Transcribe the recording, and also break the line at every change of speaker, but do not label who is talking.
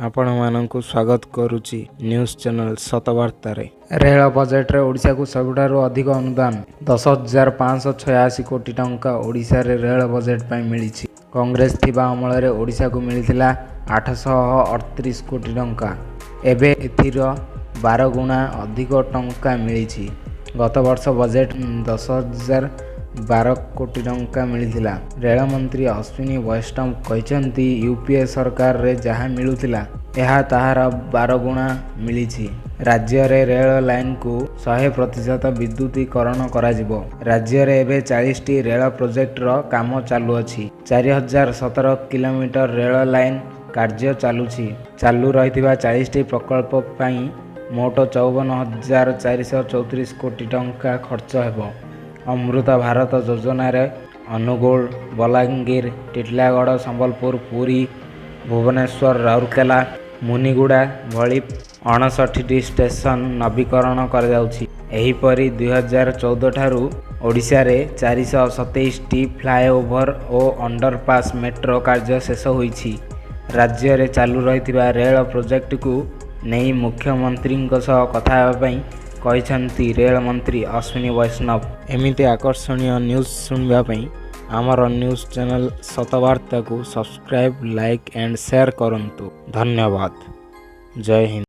ଆପଣମାନଙ୍କୁ ସ୍ୱାଗତ କରୁଛି ନ୍ୟୁଜ୍ ଚ୍ୟାନେଲ୍ ସତବାର୍ତ୍ତାରେ। ରେଳ ବଜେଟରେ ଓଡ଼ିଶାକୁ ସବୁଠାରୁ ଅଧିକ ଅନୁଦାନ, 10,586 କୋଟି ଟଙ୍କା ଓଡ଼ିଶାରେ ରେଳ ବଜେଟ ପାଇଁ ମିଳିଛି। କଂଗ୍ରେସ ଥିବା ଅମଳରେ ଓଡ଼ିଶାକୁ ମିଳିଥିଲା 838 କୋଟି ଟଙ୍କା। ଏବେ ଏଥିର 12 ଗୁଣା ଅଧିକ ଟଙ୍କା ମିଳିଛି। ଗତବର୍ଷ ବଜେଟ 10,012 କୋଟି ଟଙ୍କା ମିଳିଥିଲା। ରେଳମନ୍ତ୍ରୀ ଅଶ୍ୱିନୀ ବୈଷ୍ଣବ କହିଛନ୍ତି, ୟୁପିଏ ସରକାରରେ ଯାହା ମିଳୁଥିଲା, ଏହା ତାହାର 12 ଗୁଣା ମିଳିଛି। ରାଜ୍ୟରେ ରେଳ ଲାଇନକୁ 100% ବିଦ୍ୟୁତୀକରଣ କରାଯିବ। ରାଜ୍ୟରେ ଏବେ 40ଟି ରେଳ ପ୍ରୋଜେକ୍ଟର କାମ ଚାଲୁଅଛି। 4017 କିଲୋମିଟର ରେଳ ଲାଇନ କାର୍ଯ୍ୟ ଚାଲୁଛି। ଚାଲୁ ରହିଥିବା 40ଟି ପ୍ରକଳ୍ପ ପାଇଁ ମୋଟ 54,434 କୋଟି ଟଙ୍କା ଖର୍ଚ୍ଚ ହେବ। ଅମୃତ ଭାରତ ଯୋଜନାରେ ଅନୁଗୁଳ, ବଲାଙ୍ଗୀର, ଟିଟିଲାଗଡ଼, ସମ୍ବଲପୁର, ପୁରୀ, ଭୁବନେଶ୍ୱର, ରାଉରକେଲା, ମୁନିଗୁଡ଼ା ଭଳି 59ଟି ଷ୍ଟେସନ ନବୀକରଣ କରାଯାଉଛି। ଏହିପରି 2014ଠାରୁ ଓଡ଼ିଶାରେ 427ଟି ଫ୍ଲାଏଓଭର ଓ ଅଣ୍ଡରପାସ୍, ମେଟ୍ରୋ କାର୍ଯ୍ୟ ଶେଷ ହୋଇଛି। ରାଜ୍ୟରେ ଚାଲୁ ରହିଥିବା ରେଳ ପ୍ରୋଜେକ୍ଟକୁ ନେଇ ମୁଖ୍ୟମନ୍ତ୍ରୀଙ୍କ ସହ କଥା ହେବା ପାଇଁ କହିଛନ୍ତି ରେଳମନ୍ତ୍ରୀ ଅଶ୍ୱିନୀ ବୈଷ୍ଣବ। ଏମିତି ଆକର୍ଷଣୀୟ ନ୍ୟୁଜ୍ ଶୁଣିବା ପାଇଁ ଆମର ନ୍ୟୁଜ୍ ଚ୍ୟାନେଲ୍ ସତବାର୍ତ୍ତାକୁ ସବସ୍କ୍ରାଇବ୍, ଲାଇକ୍ ଆଣ୍ଡ ସେୟାର କରନ୍ତୁ। ଧନ୍ୟବାଦ, ଜୟ ହିନ୍ଦ।